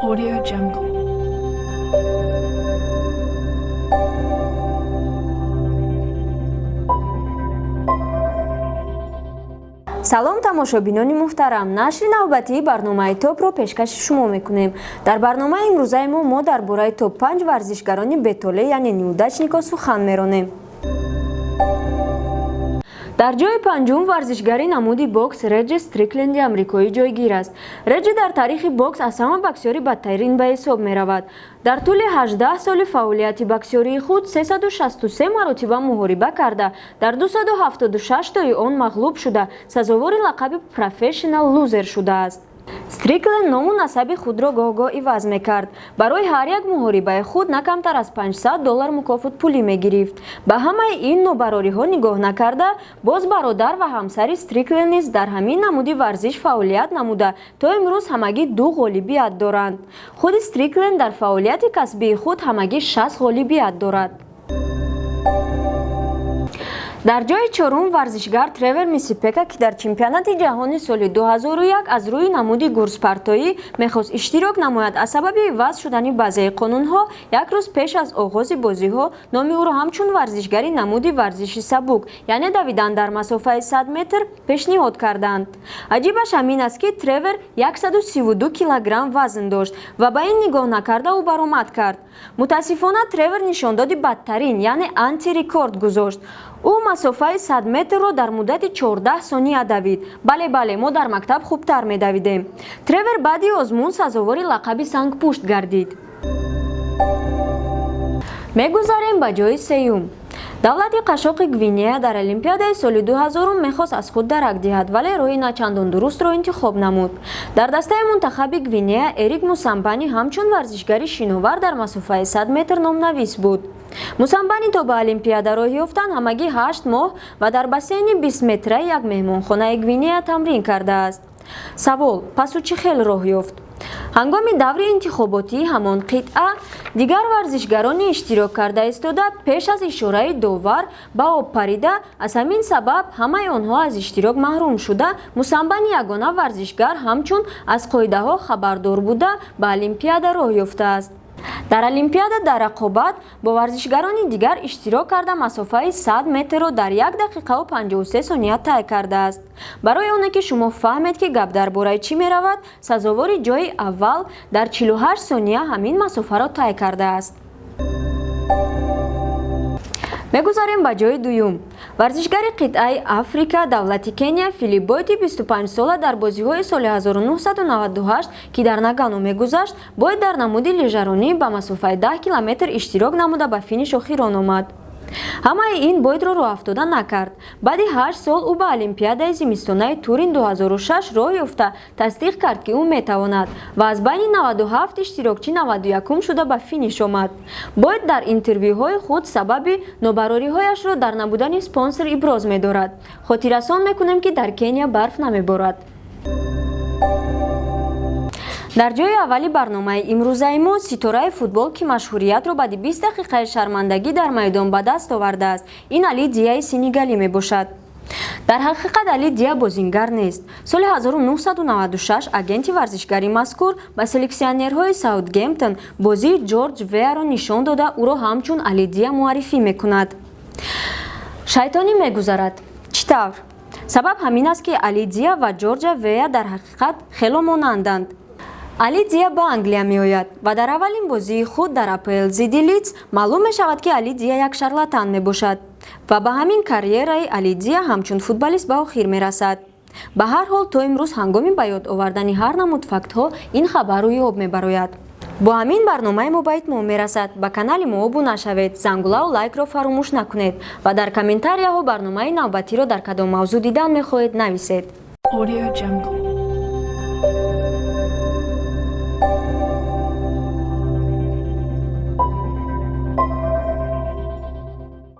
Audio Jungle. Салом, тамошобинони муҳтарам! Нашри навбатии барномаи Топро пешкаши шумо мекунем. Дар барномаи имрӯзаи мо дар бораи топ 5 варзишгарони бетолеъ, яъне неудачникҳо, сухан меронем. Дар ҷои панҷум варзишгари намуди бокс Реҷи Стрикленди амрикоӣ ҷойгир аст. Реҷи дар таърихи бокс аз ҳама боксёри бадтарин ба ҳисоб меравад. Дар тӯли 18 соли фаъолияти боксёрии худ 363 маротиба муҳориба карда, дар 276 тои он мағлуб шуда, сазовори лақаби Professional Loser шудааст. Стрикленд ному насаби худро гоҳ-гоҳ иваз мекард. Барои ҳар як муҳорибаи худ на камтар аз 500 доллар мукофотпулӣ мегирифт. Ба ҳамаи ин нобарориҳо нигоҳ накарда, боз бародар ва ҳамсари Стрикленд низ дар ҳамин намуди варзиш фаъолият намуда, то имрӯз ҳамагӣ ду ғолибият доранд. Худи Стрикленд дар фаъолияти касбии худ ҳамагӣ 60 ғолибият дорад. Дар ҷои чорум варзишгар Тревер Мисипека, ки дар чемпионати ҷаҳони соли 2001 аз рӯи намуди гурзпартоӣ мехост иштирок намояд, аз сабаби иваз шудани баъзеи қонунҳо як рӯз пеш аз оғози бозиҳо номи ӯро ҳамчун варзишгари намуди варзиши сабук, яъне давидан дар масофаи 100 метр, пешниҳод карданд. Аҷибаш ҳамин аст, ки Тревер 132 килограмм вазн дошт ва ба ин нигоҳ накарда ӯ баромад кард. Мутаассифона, Тревер нишондоди бадтарин, яъне антирекорд гузошт. Ӯ масофаи 100 метрро дар муддати 14 сония давид. Бале, бале, мо дар мактаб хубтар медавидем. Тревер баъди озмун сазовори лақаби Сангпушт гардид. Мегузарем ба ҷои сеюм. Давлати қашоқи Гвинея дар Олимпиадаи соли 2000 мехост аз худ дарак диҳад, вале роҳи начандон дурустро интихоб намуд. Дар дастаи мунтахаби Гвинея Эрик Мусамбани ҳамчун варзишгари шиновар дар масофаи 100 метр номнавис буд. Мусамбани то ба Олимпиада роҳ ёфтан ҳамагӣ 8 моҳ ва дар бассейни 20 метраи як меҳмонхонаи Гвинея тамрин кардааст. Савол: пас ӯ чӣ хел роҳ ёфт? Ҳангоми даври интихоботии ҳамон қитъа дигар варзишгарони иштирок карда истода пеш аз ишораи довар ба об парида, аз ҳамин сабаб ҳамаи онҳо аз иштирок маҳрум шуда, Мусамбани ягона варзишгар ҳамчун аз қоидаҳо хабардор буда ба Олимпиада роҳ ёфтааст. Дар Олимпиада дар рақобат бо варзишгарони дигар иштирок карда, масофаи 100 метрро дар 1 дақиқаву 53 сония тай кардааст. Барои оне ки шумо фаҳмед, ки гап дар бораи чӣ меравад, сазовори ҷои аввал дар 48 сония ҳамин масофаро тай кардааст. Мегузарем ба ҷои дуюм. Варзишгари қитъаи Африка, давлати Кения Филип Бойти 25 сола дар бозиҳои соли 1998, ки дар Нагано мегузашт, бояд дар намуди лижаронӣ ба масофаи 10 километр иштирок намуда, ба финиш охирон омад. Ҳамаи ин Бойдро роҳафтода накард. Баъди 8 сол ӯ ба Олимпиадаи зимистонаи Турин 2006 роҳ ёфта, тасдиқ кард, ки ӯ метавонад, ва аз байни 97 иштирокчӣ 91-ум шуда ба финиш омад. Бойд дар интервюҳои худ сабаби нобарориҳояшро дар набудани спонсор иброз медорад. Хотиррасон мекунем, ки дар Кения барф намеборад. Дар ҷои аввали барномаи имрӯзаи мо ситораи футбол, ки машҳуриятро баъди 20 дақиқаи шармандагӣ дар майдон ба даст овардааст, ин Али Дияи сенегалӣ мебошад. Дар ҳақиқат Али Дия бозингар нест. Соли 1996 агенти варзишгари мазкур ба селексионерҳои Саутгемптон бозии Ҷорҷ Веаро нишон дода, ӯро ҳамчун Али Дия муаррифӣ мекунад. Шайтонӣ мегузарад. Чӣ тавр? Сабаб ҳамин аст, ки Али Дия ва Ҷорҷа Веа дар ҳақиқат хело монанданд. Али Дия ба Англия меояд ва дар аввалин бозии худ дар АПЛ зидди Лидс маълум мешавад, ки Али Дия як шарлатан мебошад, ва ба ҳамин карьераи Али Дия ҳамчун футболист ба охир мерасад. Ба ҳар ҳол, то имрӯз ҳангоми ба ёд овардани ҳар намуд фактҳо ин хабар рӯи об мебарояд. Бо ҳамин барномаи мо ба итмом мерасад. Ба канали мо обуна шавед, зангулаву лайкро фаромӯш накунед ва дар комментарияҳо барномаи навбатиро дар кадом мавзӯъ дидан мехоҳед, нависед. Audio Jungle.